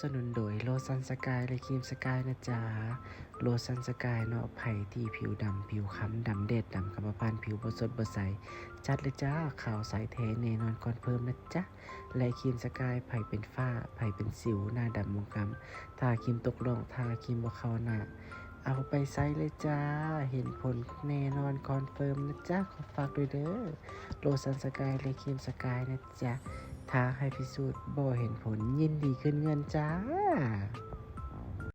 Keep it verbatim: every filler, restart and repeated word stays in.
สนุนโดยโลชั่นสกายและครีมสกายนะจ๊ะ โลชั่นสกายเนาะ ไผที่ผิวดำ ผิวคล้ำ ดำแดด ดำกรรมพันธุ์ ผิวบ่สดบ่ใส จัดเลยจ้า ขาวใสแท้แน่นอนคอนเฟิร์มนะจ๊ะ และครีมสกาย ไผเป็นฝ้า ไผเป็นสิว หน้าดำมองคล้ำ ทาครีมตกร่อง ทาครีมบ่เข้าหน้า เอาไปใช้เลยจ้า เห็นผลแน่นอนคอนเฟิร์มนะจ๊ะ ขอฝากด้วยเด้อ โลชั่นสกายและครีมสกายนะจ๊ะ ทาให้พิสูจน์ บ่เห็นผล ยินดีคืนเงินจ้า